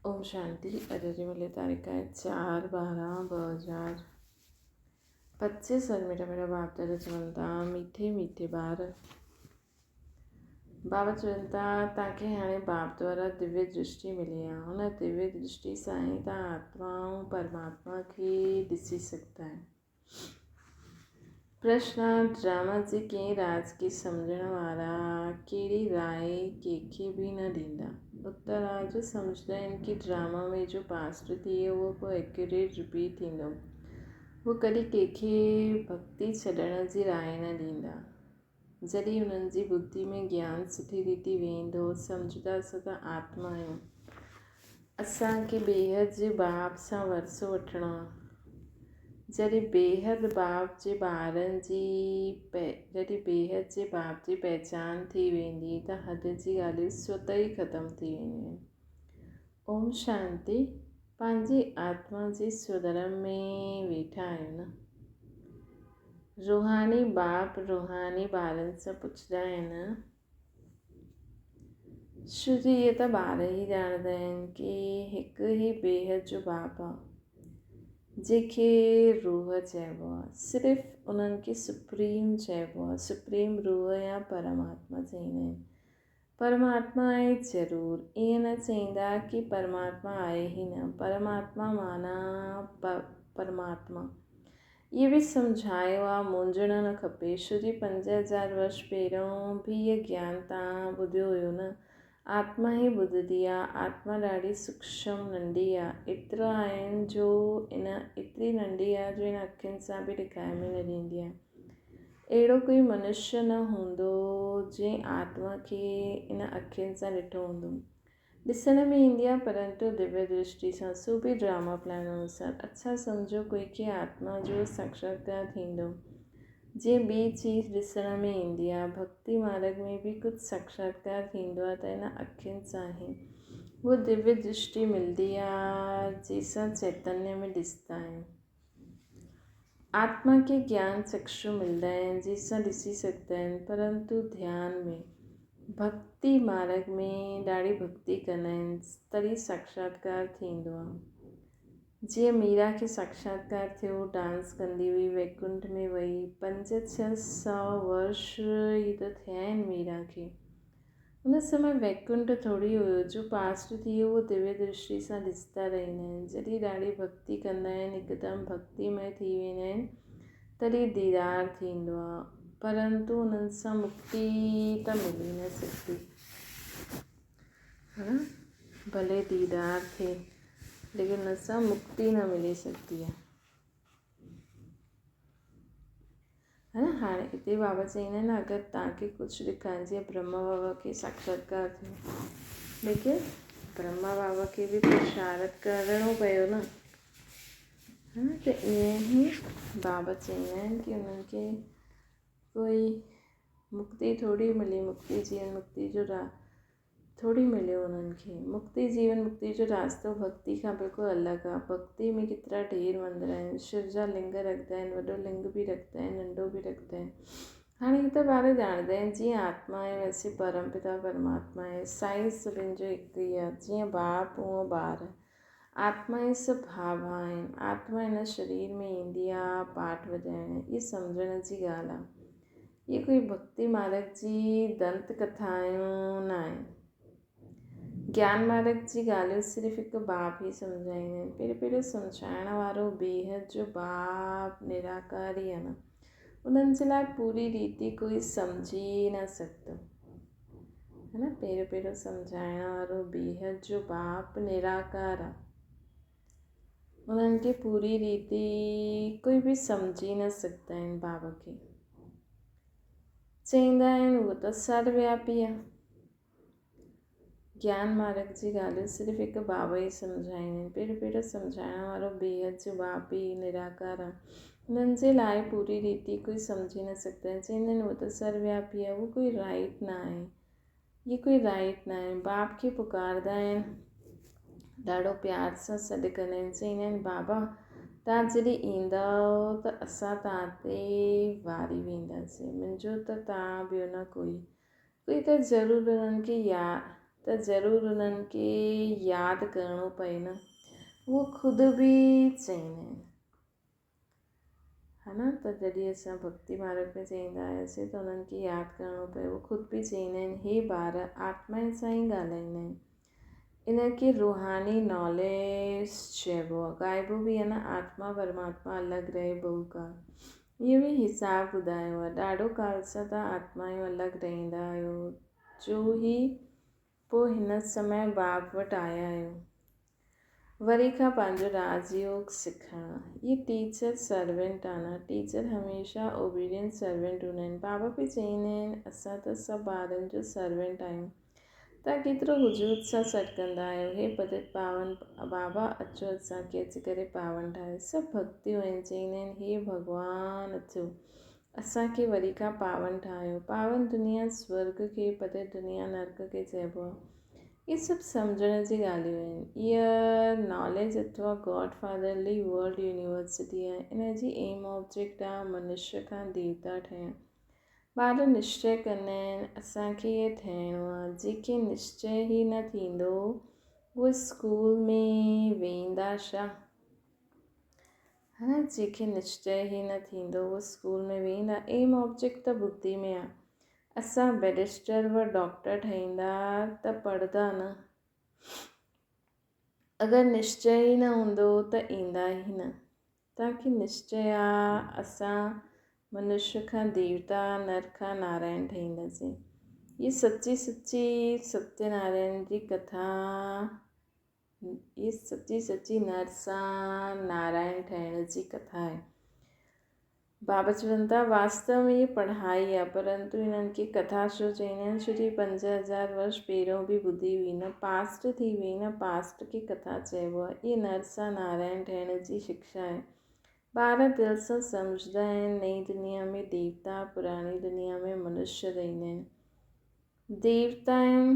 اوم شانتي اڄ جي ملي تاريخ آهي 4/12/2025. اور ميٺا ميٺا باپ دادا چون ٿا ميٺي ميٺي ٻار، بابا چون ٿا تاکي هاڻي باپ دوارا دويه درشٽي ملي آهي. هن دويه درشٽي سان ئي تان آتما ۽ پرماتما کي ڏسي سگهندا آهيو. پرشن، ڊراما جي ڪنهن راز کي سمجهڻ وارا ڪهڙي راء ڪنهن کي به نه ڏيندا؟ اتر، جو سمجهندا آهن ڪي ڊراما ۾ جو پاسٽ ٿئي اهو پوء ايڪيوريٽ رپيٽ ٿيندو، هو ڪڏهن ڪنهن کي ڀڳتي ڇڏڻ جي راء نه ڏيندا. جڏهن انهن جي ٻڌي ۾ گيان سٺي ريتي ويندو، سمجهندا اسان ته آتما آهيون، اسان کي بيحد جي باپ سان ورثو وٺڻو آ. جڏهن بيحد باپ جي ٻارن جي جڏهن بيحد جي باپ جي پهچان ٿي ويندي ته حد جي ڳالهيون سوت ئي ختم ٿي وينديون آهن. اوم شانتي. پنهنجي آتما جي سوڌرم ۾ ويٺا آهيو نه؟ روحاني باپ روحاني ٻارن سان پڇندا آهن. ڇو جو اهي ته ٻار ئي ڄاڻندا آهن ڪي هڪ ئي بيحد جو باپ آ، جنهن کي روح چئبو آ. صرف انهن کي سپريم چئبو آ. سپريم روح يا پرماتما چئيندا آهن. پرماتما آهي ضرور. ائين نه چئيندا ڪي پرماتما آهي ئي نه. پرماتما معنيٰ پرماتما. اهو به سمجهايو آ مونجهڻ نه کپي. ڇو جي 5000 ورش پهريون به اهي گيان توهان ٻڌيو هيو نه. آتما ئي ٻڌندي آ. آتما ڏاڍي سوکشم ننڍي آ. ايترا آهن جو ان ايتري ننڍي آ جو ان اکين سان به ڏکائي ۾ نه ڏيندي آ. اهڙو ڪوئي منشيه نه هوندو جنهن آتما کي ان اکين سان ڏٺو هوندو. ڏسڻ ۾ ايندي آ پرنتو دويه درشٽي سان سو به ڊراما پلان انوسار. اڇا سمجهو ڪوئي کي آتما جو ساڪشاتڪار ٿيندو جيئن ٻي چيز ڏسڻ ۾ ايندي آ. ڀڳتي مارگ ۾ به ڪجهه ساڪشاتڪار ٿيندو آ ته ان اکين سان ئي اهو دويه درشٽي ملدي آ جنهن سان چيتنيه ۾ ڏسندا آهيون. آتما کي گيان چڪشو ملدا آهن جنهن سان ڏسي سگهندا آهن پرنتو ڌيان ۾ ڀڳتي مارگ ۾ ڏاڍي ڀڳتي ڪندا آهن تڏهن ساڪشاتڪار ٿيندو آهي. جيئن ميرا کي ساڪشاتڪار ٿيو ڊانس ڪندي هئي ويڪنٺ ۾ وئي پنج ڇهه سؤ ورش ئي ته ٿيا آهن ميرا کي. ان سمي ويڪنٺ ٿوري هيو، جو پاسٽ ٿي اهو دويه درشٽي سان ڏسندا رهندا آهن. جڏهن ڏاڍي ڀڳتي ڪندا آهن، هڪدم ڀڳتيمئي ٿي ويندا آهن، تڏهن ديدار ٿيندو آهي. پرنتو انهن سان مڪتي ته ملي نه سگهندي. ها نه، ڀلي ديدار ٿئي، ليڪن ان سان مڪتي نه ملي سگهندي آهي. ها نه هاڻي هتي بابا چئيندا آهن اگر توهان کي ڪجهه ڏيکارڻ جيئن برهما بابا کي ساکشاتڪار ٿيو ليڪن برهما بابا کي به پرشارت ڪرڻو پيو نه ها نه ته ائين ئي بابا چئيندا آهن ڪي انهن کي ڪوئي مڪتي ٿوري ملي مڪتي جيون مڪتي جو راهه ٿوري مليو انهن کي. مڪتي جيون مڪتي جو راستو ڀڳتي کان بلڪل الڳ آ. ڀڳتي ۾ ڪيترا ڍير مندر آهن. شو جا لنگ رکندا آهن، وڏو لنگ به رکندا آهن، ننڍو به رکندا آهن. هاڻي هي ته ٻار ڄاڻندا آهن جيئن آتما آهي ويسي پرم پتا پرماتما آهي. سائين سڀن جو هڪ ئي آ. جيئن باپ اونئن ٻار. آتما ئي سڀ ڀاء آهن. آتما هن شرير ۾ ايندي آ پاٺ وڄائڻ. اهي سمجهڻ جي ڳالهه آ. اهي ڪوئي ڀڳتي مارگ جي دنت ڪٿائون نه آهن. گيان مارگ جي ڳالهيون صرف هڪ باپ ئي سمجهائيندا آهن. پهريون پهريون سمجهائڻ وارو بيحد جو باپ نراڪار ئي آ نه. انهن جي لاء پوري ريتي ڪوئي سمجهي نه سگهندو. ها نه پهريون پهريون سمجهائڻ وارو بيحد جو باپ نراڪار آ. انهن کي پوري ريتي ڪوئي به سمجهي نه سگهندا آهن بابا کي. چئيندا آهن اهو ته سروياپي آ. گيان مارگ جي ڳالهيون صرف هڪ بابا ئي سمجهائيندا آهن. پهريون پهريون سمجهائڻ وارو بيحد جو باپ ئي نراڪار آهي. انهن جي لاء پوري ريتي ڪوئي سمجهي نه سگهندا آهن. چئيندا آهن اهو ته سروياپي آهي، اهو ڪوئي رائيٽ نه آهي. هي ڪوئي رائيٽ نه آهي. باپ کي پڪاردا آهن، ڏاڍو پيار سان سڏ ڪندا آهن. چئيندا آهن بابا توهان جڏهن ايندؤ ته اسان توهان تي واري وينداسين. منهنجو ته توهان ٻيو نه ڪوئي. ڪوئي ته ضرور انهن کي يا. ته ضرور انهن کي ياد ڪرڻو پئي نه. اهو خود به چئيندا آهن. ها نه ته جڏهن اسان ڀڳتي مارگ ۾ چئيندا آهياسين ته انهن کي ياد ڪرڻو پيو. اهو خود به چئيندا آهن هي ٻار آتمائن سان ئي ڳالهائيندا آهن. ان کي روحاني ناليج چئبو آهي. ڳائبو به آهي نه آتما پرماتما الڳ رهي بهو ڪال. اهو به حساب ٻڌايو آهي. ڏاڍو ڪال سان توهان آتمائون الڳ رهندا آهيو جو هي پوء هن سمي باپ وٽ آيا آهيو. وري کان پنهنجو راج يوگ سکڻ. هي ٽيچر سرونٽ آ نه. ٽيچر هميشه اوبيڊينٽ سرونٽ هوندا آهن. بابا به چئيندا آهن اسان ته سڀ ٻارن جو سرونٽ آهيون. توهان ڪيترو وجود سان سڏ ڪندا آهيو. هي پتيت پاون بابا اچو اسان کي اچي ڪري پاون ٺاهيو. سڀ ڀڳتيون آهن. چئيندا آهن هي ڀڳوان اچو اسان کي وري کان پاون ٺاهيو. پاون دنيا سورڳ کي، پتيت دنيا نرڪ کي چئبو آهي. اهي سڀ سمجهڻ جي ڳالهيون آهن. اها ناليج اٿوا گاڊ فادرلي ورلڊ يونيورسٽي آهي. ان جي ايم آبجيڪٽ آهي منشيه کان ديوتا ٺهڻ. ٻار نشچي ڪندا آهن اسان کي اهي ٺهڻو آهي. جيڪي نشچي ئي نه ٿيندو اهي اسڪول ۾ ويندا ڇا؟ ها جنهن کي نشچي ئي نه ٿيندو اهو اسڪول ۾ ويندا. ايم آبجيڪٽ ته ٻڌي ۾ آ. اسان بئريسٽر و ڊاڪٽر ٺهيندا ته پڙهندا نه. اگر نشچي ئي نه هوندو ته ايندا ئي نه. توهان کي نشچي آ اسان منشيه کان ديوتا، نر کان نارائڻ ٺهينداسين. هي سچي سچي ستيه نارائڻ جي ڪٿا. هي سچي سچي نر سان نارائڻ ٺهڻ جي ڪٿا آهي. بابا چون ٿا واستو ۾ هي پڙهائي آهي پرنتو هنن کي ڪٿا ڇو چئيندا آهن ڇو جو هي 5000 ورش پهريون به ٻڌي هئي نه پاسٽ ٿي وئي نه پاسٽ کي ڪٿا چئبو آهي. هي نر سان نارائڻ ٺهڻ جي شڪشا آهي. ٻار دل سان سمجهندا آهن نئين دنيا ۾ ديوتا پراڻي دنيا ۾ منشيه رهندا آهن. ديوتائن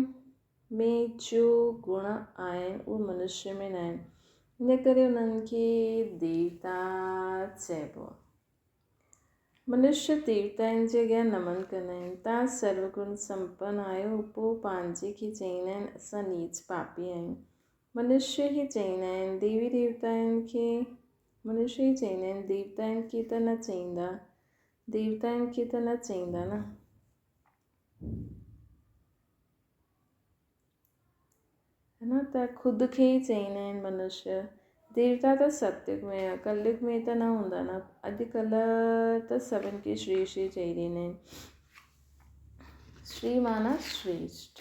۾ جو گڻ آهن اهي منشيه ۾ ناهن، ان ڪري انهن کي ديوتا چئبو آهي. منشيه ديوتائن جي اڳيان نمن ڪندا آهن. توهان سرو گڻ سمپن آهيو، پوء پنهنجي کي چئيندا آهن اسان نيچ پاپي آهيون. منشيه ئي چئيندا آهن ديوي ديوتائن کي منشيه ئي چئيندا آهن ديوتائن کي ته نه چئيندا ديوتائن کي ته نه چئيندا نه. نه ته خود کي ئي چئيندا آهن منشيه ديوتا ته ستيگ ۾ يا ڪليگ ۾ ته نه هوندا نه اڄڪلهه ته سڀن کي شري شري چئي ڏيندا آهن شري معنيٰ شريشٺ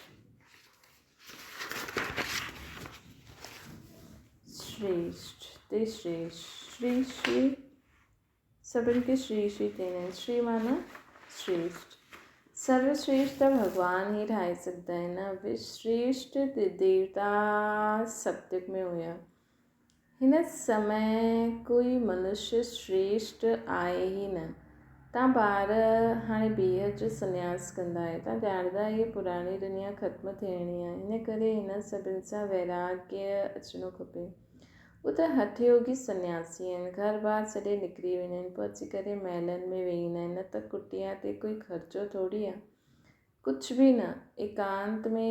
شريشٺ تي شريشٺ شري شري سڀن کي شري شري چئيندا آهن. شري معنيٰ شريشٺ. سرو شريشٺ ته ڀڳوان ئي ٺاهي سگهندا آهن نه. وشريشٺ ديوتا ستيگ ۾ هيا. هن سمي ڪوئي منشيه شريشٺ آهي ئي نه. تان ٻار هاڻي بيحد جو سنياس ڪندا آهيو. تان ڄاڻندا آهيو پراڻي دنيا ختم ٿيڻي آهي. ان ڪري هن سڀن سان ويراڳيه اچڻو کپي. هو ته هٺ يوگي سنياسي آهن. گهر ٻار ڇڏي نڪري ويندا آهن. پوء اچي ڪري محلن ۾ ويهندا آهن. نه ته ڪٽيا تي ڪوئي خرچو ٿوري آهي. ڪجهه به نه. ايڪانت ۾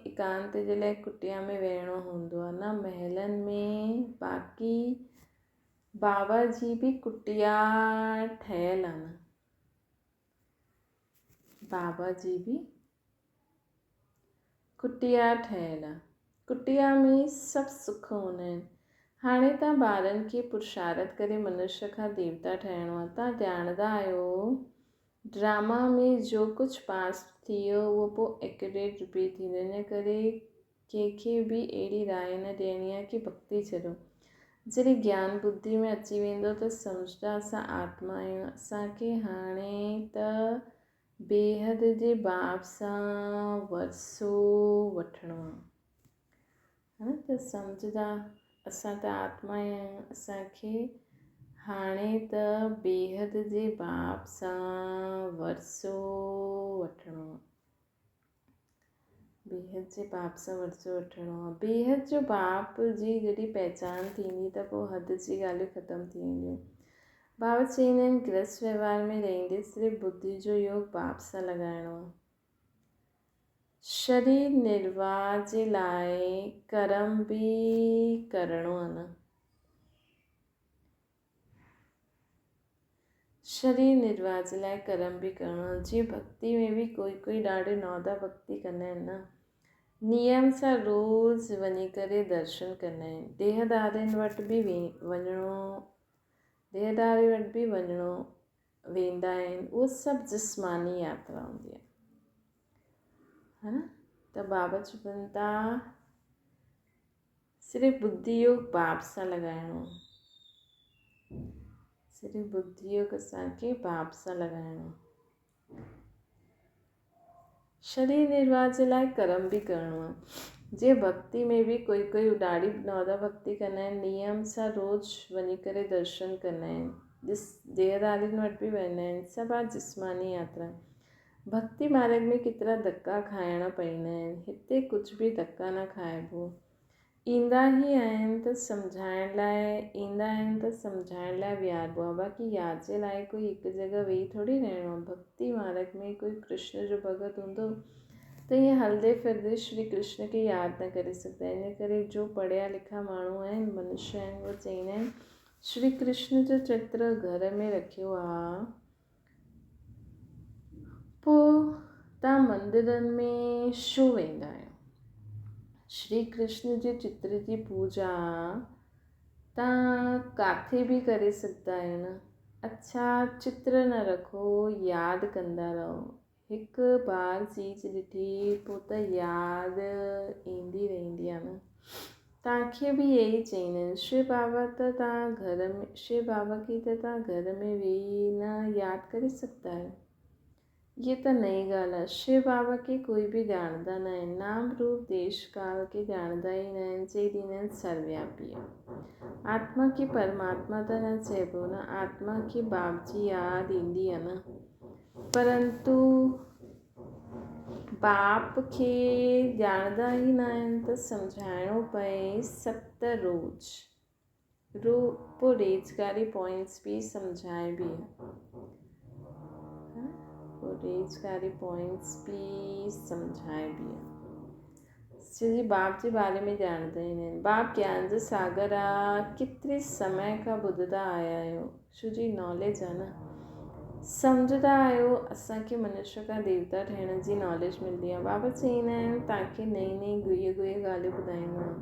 ايڪانت جي لاء ڪٽيا ۾ ويهڻو هوندو آهي نه محلن ۾. باقي بابا جي به ڪٽيا ٺهيل آهي نه. بابا جي به ڪٽيا ٺهيل آ. ڪٽيا ۾ سڀ سک هوندا آهن. هاڻي تان ٻارن کي پرشارت ڪري منشيه کان ديوتا ٺاهڻو آ. تان ڄاڻندا آهيو ڊراما ۾ جو ڪجهه پاس ٿي ويو اهو پوء ايڪيوريٽ رپيٽ ٿيندو. ان ڪري ڪنهن کي به اهڙي راء نه ڏيڻي آ ڪي ڀڳتي ڇڏو. جڏهن گيان ٻڌي ۾ اچي ويندو ته سمجهندا اسان آتما آهيون. اسان کي هاڻي ته بيحد جي باب سان ورثو وٺڻو آ. ها ته سمجهندا اسان ته آتما آهيون اسان کي هاڻي ته بيحد جي باب سان ورثو وٺڻو آ. بيحد جي باب سان ورثو وٺڻو آ. بيحد جو باپ جي جڏهن پهچان ٿيندي ته پوء حد جي ڳالهيون ختم ٿي وينديون. بابا چئيندا آهن گرهست وهنوار ۾ رهندي صرف ٻڌي جو يوگ باپ سان لڳائڻو آهي. شرير نرواهه جي لاء ڪرم به ڪرڻو آ نه. شرير نرواهه جي لاء ڪرم به ڪرڻو آ. جيئن ڀڳتي ۾ به ڪوئي ڪوئي ڏاڍي نودا ڀڳتي ڪندا آهن نه. نيم سان روز وڃي ڪري درشن ڪندا آهن. ديهدارين وٽ به وڃڻو ديهدارين وٽ به وڃڻو ويندا آهن. اهو سڀ جسماني ياترا هوندي آهي. ها نه ته بابا چون ٿا صرف ٻڌي يوگ باپ سان لڳائڻو صرف ٻڌي يوگ اسان کي باپ سان لڳائڻو شرير نرواهه جي لاء ڪرم به ڪرڻو آهي جي ڀڳتي ۾ به ڪوئي ڪوئي ڏاڍي نودا ڀڳتي ڪندا آهن نيم سان روز وڃي ڪري درشن ڪندا آهن جس ديهدارين وٽ به ويندا آهن سڀ آ جسماني ياترا ڀڳتي مارڳ ۾ ڪيترا ڌڪا کائڻا پئيندا آهن، هتي ڪجهه به ڌڪا نه کائبو. ايندا ئي آهن ته سمجهائڻ لاء، ايندا آهن ته سمجهائڻ لاء ويهاربو آهي، باقي ياد جي لاء ڪوئي هڪ جڳهه ويهي ٿوري رهڻو آهي. ڀڳتي مارڳ ۾ ڪوئي ڪرشن جو ڀڳت هوندو ته ائين هلندي ڦرندي شري ڪرشن کي ياد نه ڪري سگهندا. ان ڪري جو پڙهيا لکيا ماڻهو آهن، منشي آهن، اهي چئيندا آهن، شري ڪرشن جو چتر گهر ۾ رکيو آهي. پوء توهان مندرن ۾ ڇو ويندا آهيو؟ شري ڪرشن جي چتر جي پوڄا توهان ڪاٿي به ڪري سگهندا آهيو نه؟ اڇا چتر نه رکو ياد ڪندا رهو. هڪ بار چيز ڏٺي پوء ته ياد ايندي رهندي آهي نه. توهان کي به اهي ئي چئيندا آهن شو بابا ته توهان گهر ۾ شو بابا کي ته توهان گهر ۾ ويهي نه ياد ڪري سگهندا آهيو. هيء ته نئين ڳالهه آهي. شو بابا کي ڪوئي به ڄاڻندا نه آهن. نام روپ ديش ڪال کي ڄاڻندا ئي نه آهن. چئي ڏيندا آهن سروياپي آهي. آتما کي پرماتما ته نه چئبو نه. آتما کي باپ جي ياد ايندي آهي نه. پرنتو باپ کي ڄاڻندا ئي نه آهن ته سمجهائڻو پئي ست روز رو پوء ريزگاري پوائنٽس به سمجهائبي آهي پوء ريزگاري پوائنٽس به سمجهائبي آهي سڄي باپ جي باري ۾ ڄاڻندا ئي نه آهن باپ گيان جو ساگر آ ڪيتري سمي کان ٻڌندا آيا آهيو ڇو جي ناليج آ نه سمجهندا آهيو اسان کي منشيء کان ديوتا ٺهڻ جي ناليج ملندي آ بابا چئيندا آهن توهان کي نئين نئين گهيء گهيء ڳالهيون ٻڌائيندو آهيان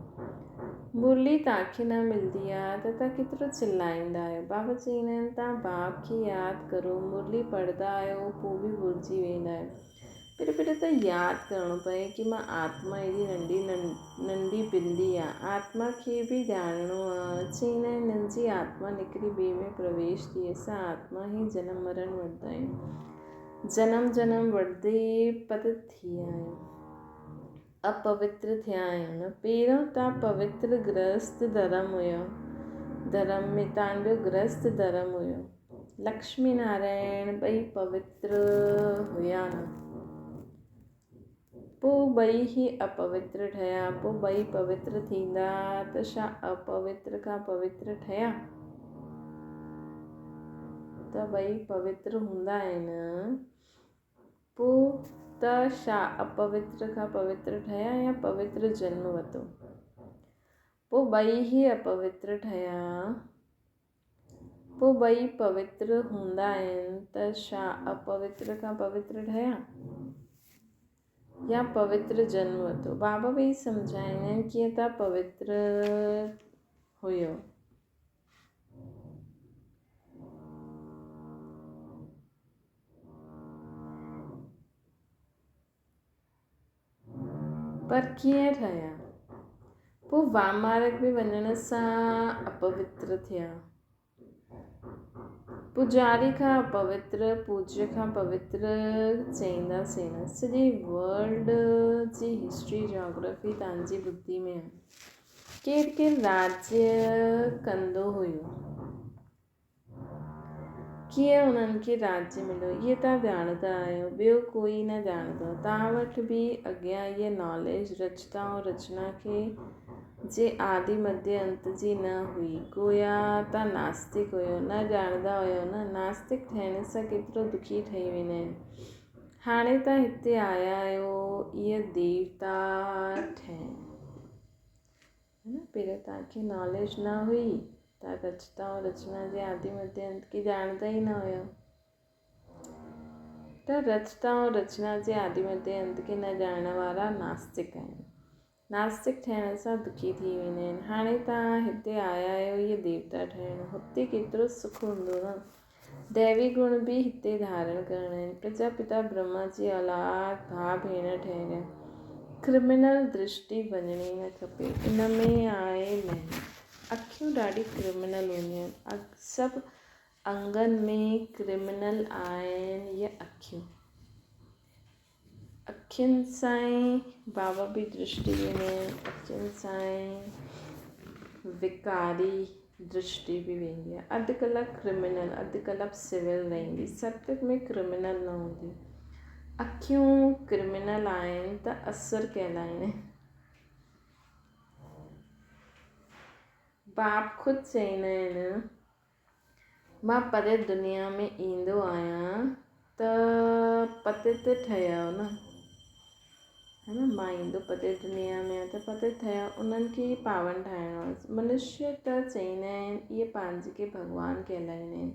مرلي توهان کي نه ملندي آ ته توهان ڪيترو چلائيندا آهيو بابا چئيندا آهن توهان باپ کي ياد ڪرو مرلي پڙهندا آهيو پوء به ڀلجي ويندا آهيو پر پر ته ياد ڪرڻو پئي ڪي مان آتما ايڏي ننڍي ننڍي بندي آ آتما کي به ڄاڻڻو آ چئيندا آهن ننجي آتما نڪري ٻي ۾ پرويش ٿي اسان آتما ئي جنم مرڻ وٺندا آهيون جنم جنم وٺندي پتت ٿي آهيون اپوتر ٿيا آهيون نه پهريون تان پوتر گرهست ڌرم هيو ڌرم ۾ تان جو گرهست ڌرم هيو لڪشمي نارائڻ ٻئي پوتر هيا نه پوء ٻئي ئي اپوتر ٺهيا پوء ٻئي پوتر ٿيندا ته ڇا اپوتر کان پوتر ٺهيا ته ٻئي پوتر هوندا آهن پوء ته ڇا اپوتر کان پوتر ٺهيا يا پوتر جنم ورتو پوء ٻئي ئي اپوتر ٺهيا پوء ٻئي پوتر هوندا آهن ته ڇا اپوتر کان پوتر ٺهيا يا پوتر جنم ورتو؟ بابا به سمجهائيندا آهن ڪيئن ته پوتر هيو. پر ڪيئن ٺهيا؟ پوء وامارگ ۾ وڃڻ سان اپوتر ٿيا. پوڄاري کان اپوتر، پوڄيه کان پوتر چئينداسين نه. سڄي ورلڊ جي هسٽري جاگرافي توهان جي ٻڌي ۾ آهي. ڪير ڪير راڄ ڪندو هيو؟ ڪيئن انهن کي راڄ مليو، اهي توهان ڄاڻندا آهيو، ٻيو ڪوئي نه ڄاڻندو. توهان وٽ به اڳيان اهي ناليج رچتا ۽ رچنا کي جي آدي مڌيه انت جي نه هئي. گويا توهان ناستڪ هيو، نه ڄاڻندا هيو نه. ناستڪ ٺهڻ سان ڪيترو دکي ٺهي ويندا آهن. هاڻي توهان هتي آيا آهيو اهي ديوتا ٺهڻ. ها نه پهريان توهان کي ناليج نه هئي توهان رچتا ۽ رچنا جي آدي مڌي انت کي ڄاڻندا ئي نه هيو ته رچتا ۽ رچنا جي آدي مڌي انت کي نه ڄاڻڻ وارا ناستڪ آهن. ناستڪ ٺهڻ سان دکي ٿي ويندا آهن. هاڻي توهان هتي آيا آهيو اهي ديوتا ٺهڻ. هتي ڪيترو سک هوندو نه. ديوي گڻ به هتي ڌارڻ ڪرڻا آهن. پرجاپتا برهما جي اولاد ڀاء ڀيڻ ٺهريا. ڪرمنل درشٽي وڃڻي نه کپي. ان ۾ آهي محنت. اکيون ڏاڍي ڪرمنل هونديون آهن. سڀ انگن ۾ ڪرمنل آهن يا اکيون. اکين سان ئي بابا به درشٽي ويندي آهن، اکين سان ئي وڪاري درشٽي به ويندي آهي. اڌ ڪلاڪ ڪرمنل اڌ ڪلاڪ سول رهندي. ستيگ ۾ ڪرمنل نه هوندي. اکيون ڪرمنل آهن ته اثر ڪهلائين. باپ خود چئيندا آهن. مان پري دنيا ۾ ايندو آهيان ته پتت ٺهيو نه ها نه مان ايندو پتت دنيا ۾ آهيان ته پتت ٺهيو انهن کي ئي پاون ٺاهڻو آهي منشيه ته چئيندا آهن اهي پنهنجي کي ڀڳوان ڪهلائيندا آهن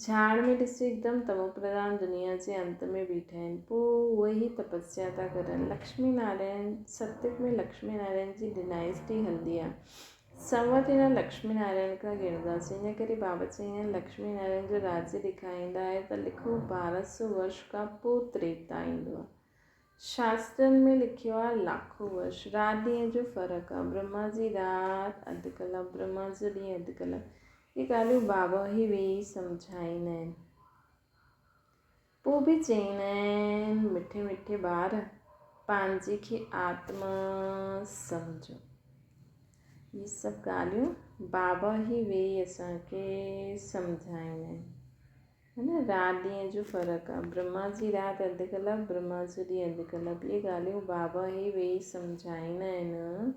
جھاڙ ۾ ڏسي هڪدم تمو پرڌان دنيا جي انت ۾ بيٺا آهن پوء اهي ئي تپسيا ٿا ڪرن لڪشمي نارائڻ ستيگ ۾ لڪشمي نارائڻ جي ڊنائسٽي هلندي آهي سنوت هن لڪشمي نارائڻ کان ڳڻنداسين، ان ڪري بابا چئين آهن لڪشمي نارائڻ جو راجيه ڏيکاريندا آهي ته لکو 1200 ورش کان پوء تريتا ايندو آهي. شاسترن ۾ لکيو آهي لاکو ورش، رات ڏينهن جو فرق آهي، برهما جي رات اڌ ڪلاڪ، برهما جو ڏينهن اڌ ڪلاڪ، اهي ڳالهيون بابا ئي ويهي سمجهائيندا آهن. پوء به چئيندا آهن مٺي مٺي ٻار پنهنجي کي آتما سمجهو. اهي سڀ ڳالهيون بابا ئي ويهي اسان کي سمجهائيندا آهن. ها نه رات ڏينهن جو فرق آهي. برهما جي رات اڌ ڪلاڪ برهما جو ڏينهن اڌ ڪلاڪ اهي ڳالهيون بابا ئي ويهي سمجهائيندا آهن.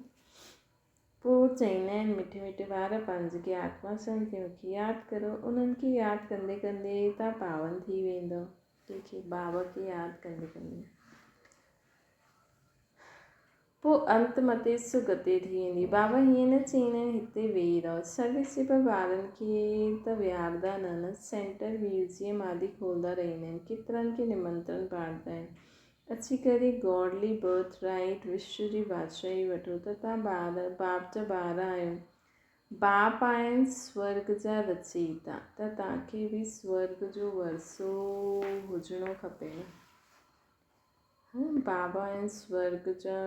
پوء چئيندا آهن، مٺي مٺي ٻار پنهنجي کي آتما سمجهي مون کي ياد ڪرو. انهن کي ياد ڪندي ڪندي توهان پاون ٿي ويندؤ. ڪنهن کي؟ بابا کي ياد ڪندي ڪندي. پوء انت متي سو گتي ٿي ويندي. بابا هيئن نه چئيندا آهن، هتي ويهي رهو. سروس جي پر ٻارن کي ته ويهاردا نه نه. سينٽر، ميوزيم آدي کولدا رهندا آهن. ڪيترن کي نمنترن پاڙدا آهن. اچي ڪري گاڊلي برٿ رائيٽ وشو جي بادشاهي وٺو ته توهان ٻار باپ جا ٻار آهيو. باپ آهن سورڳ جا رچيتا ته توهان کي به سورڳ جو ورثو هجڻو کپي نه. ها بابا آهن سورڳ جا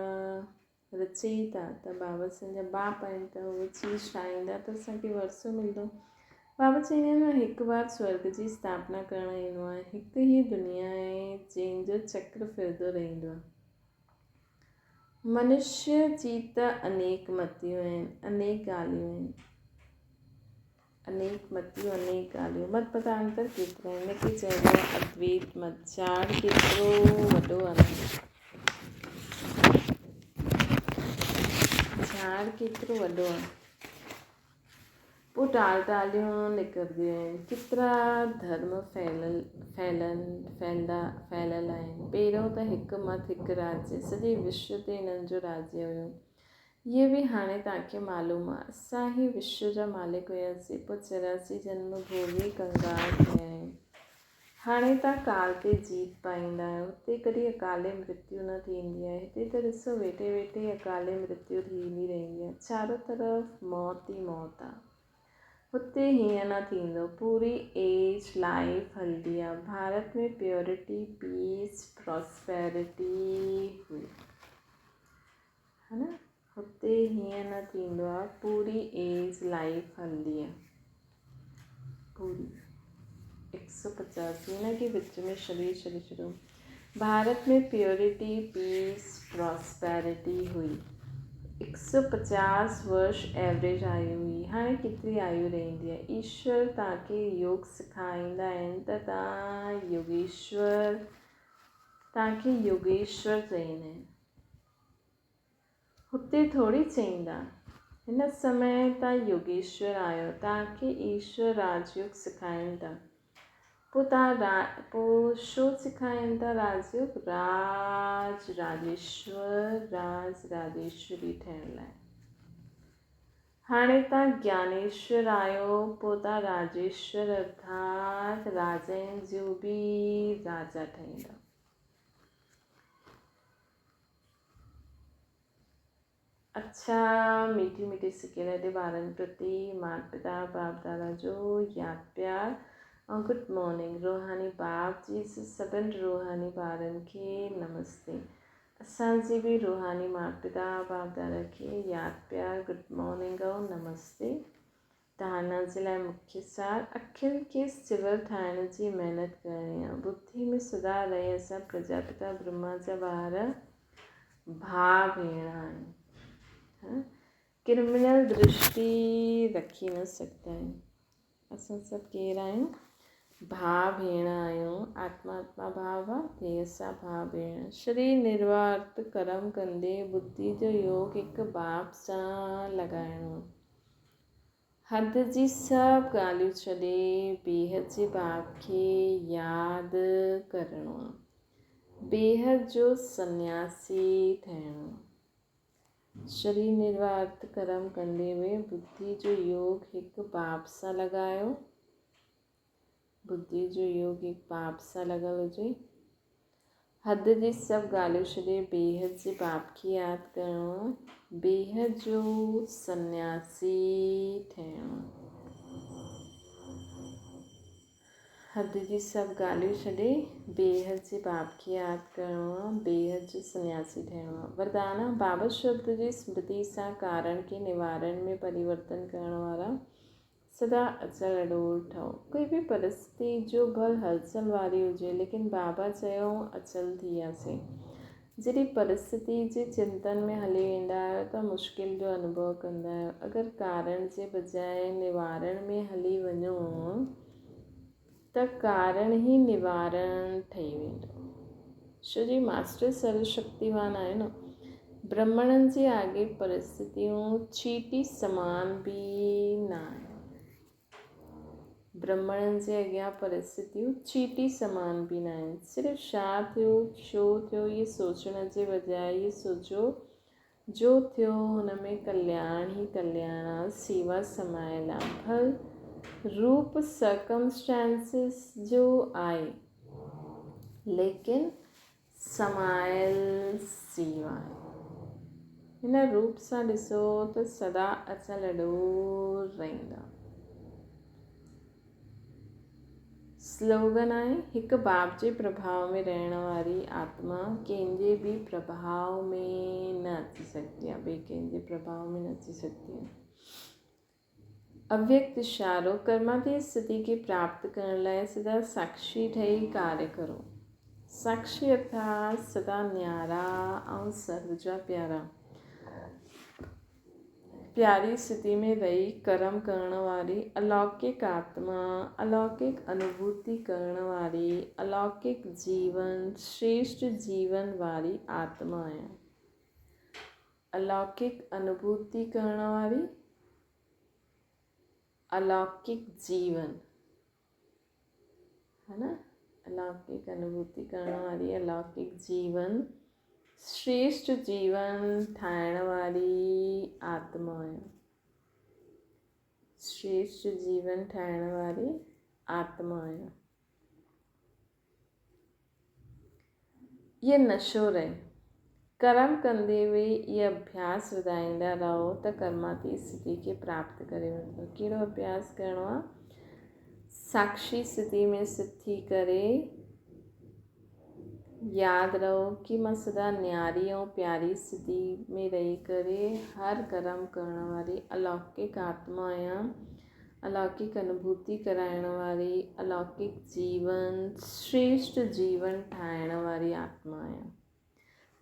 رچيتا ته بابا سائين جا باپ آهن ته اهو چيز ٺاهيندا ته اسان کي ورثو ملندو. بابا چئيندا آهن مان هڪ بار سورڳ جي اسٿاپنا ڪرڻ ايندو آهيان. هڪ هي دنيا آهي جنهن جو چڪر ڦرندو رهندو آهي. منشيه جي ته انيڪ متيون آهن، انيڪ ڳالهيون آهن. انيڪ متيون انيڪ ڳالهيون مت متانتر ڪيترا آهن ان کي چئبو آهي ادويت مت جھاڙ ڪيترو وڏو آهي جھاڙ ڪيترو وڏو آهي پوء ٽال ٽاليون نڪرنديون آهن ڪيترا ڌرم ڦهليل ڦهلن ڦهلدا ڦهليل آهن پهريون ته هڪ مت هڪ راجيه سڄي وشو تي انهن جو راجيه هيو اهي به هاڻي توهان کي معلوم آ. اسان ئي وشو جا مالڪ هياسين، پوء 84 جنم ڀوڳي ڪنگال ٿيا آهيون. هاڻي توهان ڪال تي جيت پائيندا آهيو. هتي ڪڏهن اڪالي مرتيو نه ٿيندي آهي. هتي ته ڏسو ويٺي ويٺي اڪالي مرتيو ٿيندي رهندي آهي. چارو طرف موت ئي موت آ. هتي هيئن نه ٿيندو. پوري ايج، لائيف، هلندي آ. ڀارت ۾ پيورٽي، پيس، پراسپيرٽي هئي. ها نه هتي هيئن نه ٿيندو آ پوري ايج لائيف هلندي آ پوري هڪ سو پچاسي نه ڪي وچ ۾ شرير ڇڏي ڇڏيو ڀارت ۾ پيورٽي پيس پراسپيرٽي هئي هڪ سو پچاس ورش ايوريج آيو هئي هاڻي ڪيتري آيو رهندي آ ايشور توهان کي يوگ سکائيندا آهن ته توهان يوگيشور توهان کي يوگيشور چئيندا آهن هتي ٿوري چئيندا. هن سمي تان يوگيشور آيو، توهان کي ايشور راجيوگ سکائين ٿا. پوء توهان پوء ڇو سکائين ٿا راجيوگ راج راجيشور راج راجيشوري ٺهڻ لاء. هاڻي توهان گيانيشور آهيو پوء توهان راجيشور ارٿات راجائن جو به راجا ٺهيندا. اڇا ميٺي ميٺي سڪيل جي ٻارن پرتي مات پتا باپ دادا جو ياد پيار ۽ گڊ مارننگ روحاني باپ جي سڀن روحاني ٻارن کي نمستي اسان جي به روحاني مات پتا باپ دادا کي ياد پيار گڊ مارننگ ۽ نمستي ڌارڻا جي لاء مکيه سار اکين کي سول ٺاهڻ جي محنت ڪرڻي آ ٻڌي ۾ سدا رهي اسان پرجاپتا برهما جا ٻار ڀاء ڀيڻ آهن. ڪرمنل درشٽي رکي نه سگهندا آهيون. اسان سڀ ڪير آهيون؟ ڀاء ڀيڻ آهيون. آتما آتما ڀاء ڀاء، ديهه سان ڀاء ڀيڻ. شرير نروارت ڪرم ڪندي ٻڌي جو يوگ هڪ باپ سان لڳائڻو. حد جي سڀ ڳالهيون ڇڏي بيحد جي باپ کي ياد ڪرڻو. بيحد جو سنياسي ٿيڻو. شرير نروارت ڪرم ڪندي به ٻڌي جو يوگ هڪ باپ سان لڳايو. ٻڌي جو يوگ هڪ باپ سان لڳل هجي. حد جي سڀ ڳالهيون ڇڏي بيحد جي باپ کي ياد ڪرڻو، بيحد جو سنياسي ٺهڻو. حد جي سڀ ڳالهيون ڇڏي بيحد جي باپ کي ياد ڪرڻو، بيحد جو سنياسي ٺهڻو. وردان، بابت شبد جي سمرتي سان ڪارڻ کي نوارڻ ۾ پريورتن ڪرڻ وارا سدا اچل اڏول ٺهو. ڪوئي به پرستتي جو ڀل هلچل واري هجي ليڪن بابا چيو اچل ٿي وياسين. جڏهن پرستتي جي چنتن ۾ هلي ويندا آهيو ته مشڪل جو انوڀو ڪندا آهيو. اگر ڪارڻ جي بجاء نوارڻ ۾ هلي وڃو ته ڪارڻ ئي نوارڻ ٺهي ويندو. ڇو جي ماسٽر سرو شڪتيوان آهي نه. برهمڻن جي آڳي پرستتيون چيٽي سمان به نه آهن. برهمڻن جي اڳيان پرستتيون چيٽي سمان به نه آهن. صرف ڇا ٿيو، ڇو ٿيو اهي سوچڻ جي بجاء اهي سوچو جو ٿيو هن ۾ ڪلياڻ ئي ڪلياڻ آ، سيوا سمايل آ، ڀل روپ Circumstances جو آهي، ليڪن سمايل سيوا آهي. هن روپ سان ڏسو ته سدا اچل اڏور رهندا. سلوگن آهي، هڪ باپ جي پرڀاء ۾ رهڻ واري آتما ڪنهن جي به پرڀاء ۾ نه اچي سگهندي آهي، ٻئي ڪنهن جي پرڀاء ۾ نه اچي سگهندي آهي. اويڪت اشارو، ڪرماتي استٿي کي پراپت ڪرڻ لاء سدا ساکشي ٺهي ڪاريه ڪرو. ساکشي ارٿات سدا نيارا ۽ سرو جا پيارا. پياري استٿي ۾ رهي ڪرم ڪرڻ واري الوڪڪ آتما، الوڪڪ انوڀوتي ڪرڻ واري الوڪڪ جيون، شريشٽ جيون واري آتما آهيان. الوڪڪ انوڀوتي ڪرڻ واري الوڪڪ جيون ها نه الوڪڪ انوڀوتي ڪرڻ واري الوڪڪ جيون شريشٽ جيون ٺاهڻ واري آتما آهيان شريشٽ جيون ٺاهڻ واري آتما آهيان اهي نشو رهي ڪرم ڪندي به اهي اڀياس وڌائيندا رهو ته ڪرماتي استٿي کي پراپت ڪري وٺندو ڪهڙو اڀياس ڪرڻو آهي ساکشي استٿي ۾ سٿ ٿي ڪري ياد رهو ڪي مان سدا نياري ۽ پياري استٿي ۾ رهي ڪري هر ڪرم ڪرڻ واري الوڪڪ آتما آهيان الوڪڪ انوڀوتي ڪرائڻ واري، الوڪڪ جيون، شريشٽ جيون ٺاهڻ واري آتما آهيان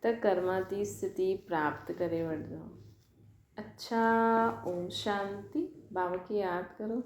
ته ڪرماتي استٿي پراپت ڪري وٺندو. اڇا اوم شانتي. بابا کي ياد ڪرو.